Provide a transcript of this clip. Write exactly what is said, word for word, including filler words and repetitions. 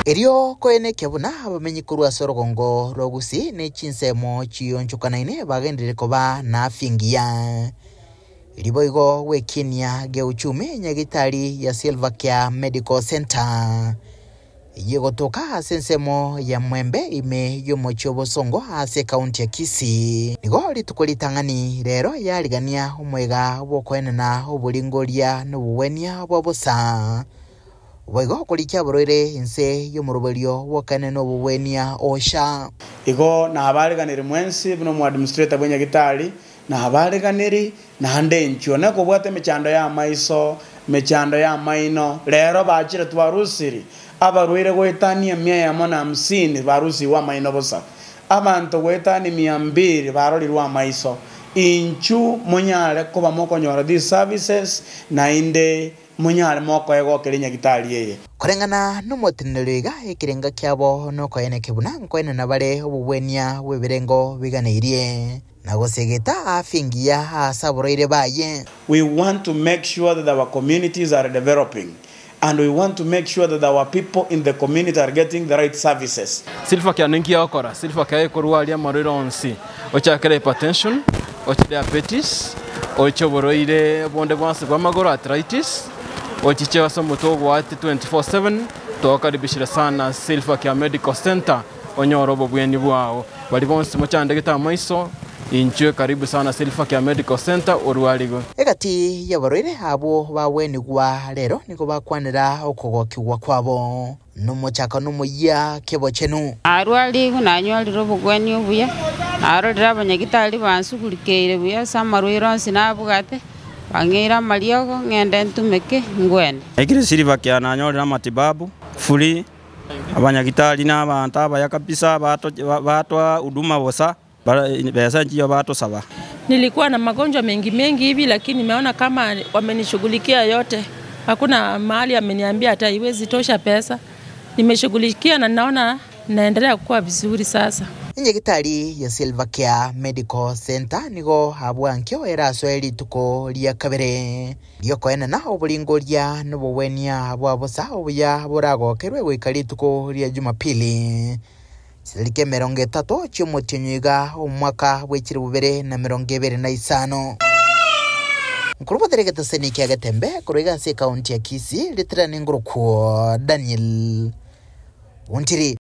Erio koene kia buna abamenyi korwa ase orogongo rwa Gusii ne chinsemo chiyonchukanaine bagenderere koba naafingiya. Riboigo wekinia geuchumi enyagitari ya Silver Care Medical Centre eye egotuka ase ensemo ya Mwembe ime y'omochie o Bosongo ase ekaunti ya Kisii. Nigo rituko ritang'ani rero yarigania omwega bw'okoenena oboringoria n'obowenia bwa bosa. Boigo okorikia abarwaire inse y'omoroberio bw'okoenena obowenia o SHA. Igo nabareganiri mwensi buna omoadministrator bw'enyagitari, nabareganiri, naende enchuo nekobwate emechando y'amaiso, emechando y'amaino, rero bachire twarusiri abarwaire goetania mia eyemo na hamsini barusiwa amaino bosa. Abanto goetania mia mbiri barorirwe amaiso. Inchu monyare koba mokonyora these services, naende monyare mokoegokera enyagitari eye. Koreng'ana n'omotenenero iga ekerenga kiabo nokoeneke buna nkoenena bare obobwenia bw'ebirengo biganeirie. Na gosegeta afingiya ase abarwaire baye. We want to make sure that our communities are developing, and we want to make sure that our people in the community are getting the right services. Silver Care ninki yagokora? Silver Care ekorwaria amarwaire onsi, ochakere hypertension, ochi diabetes, ochi oborwaire bonde bwonsi bw'amagoro, arthritis, ochi chiase omotwe ogwate twenty-four seven. Twakaribishire sana Silver Care Medical Centre, onyore obobwenia bwao. Bari bonsi mochandegete amaiso, inchwe karibu sana Silver Care Medical Centre orwarigo. Egati y'abarwaire abwo babwenigwa rero nigo bakwanera okogokigwa kwabo. Nomochaka nomoyia kebochenu. Narwarigo nanyorire obogwenia obuya, narorire abanyagitari bansugurikeire buya ase amarwaire onsi nabwate, bang'eire amariogo ng'ende ntumeke ngwene. Naikire Silver Care nanyorire amatibabu free. Abanyagitari n'abanto abaya kabisa, bato-, ba-, batoa huduma bosa, ba-, besa nchiyo batosaba. Nilikuwa na magonjwa mengi mengi hivi, lakini nimeona kama wamenishughulikia yote. Hakuna mahali ameniambia hata haiwezi tosha pesa. Nimeshughulikia na naona naendelea kuwa vizuri sasa. Enyagitari ya Silver Care Medical Centre nigo abwankio erasoe rituko ria kabere riokoenena oboringoria nobobwenia bwa bosa obuya boragokerwe goika rituko ria Jumapili, chitariki emerongo etato chi'omotionyo iga omwaka bw'echiri bubere na merongo ebere na isano. Nkorwa Boteregeteseni kia Getembe korwa iga ase ekaunti ya Kisii, ritera ningurukwo Daniel Untiri.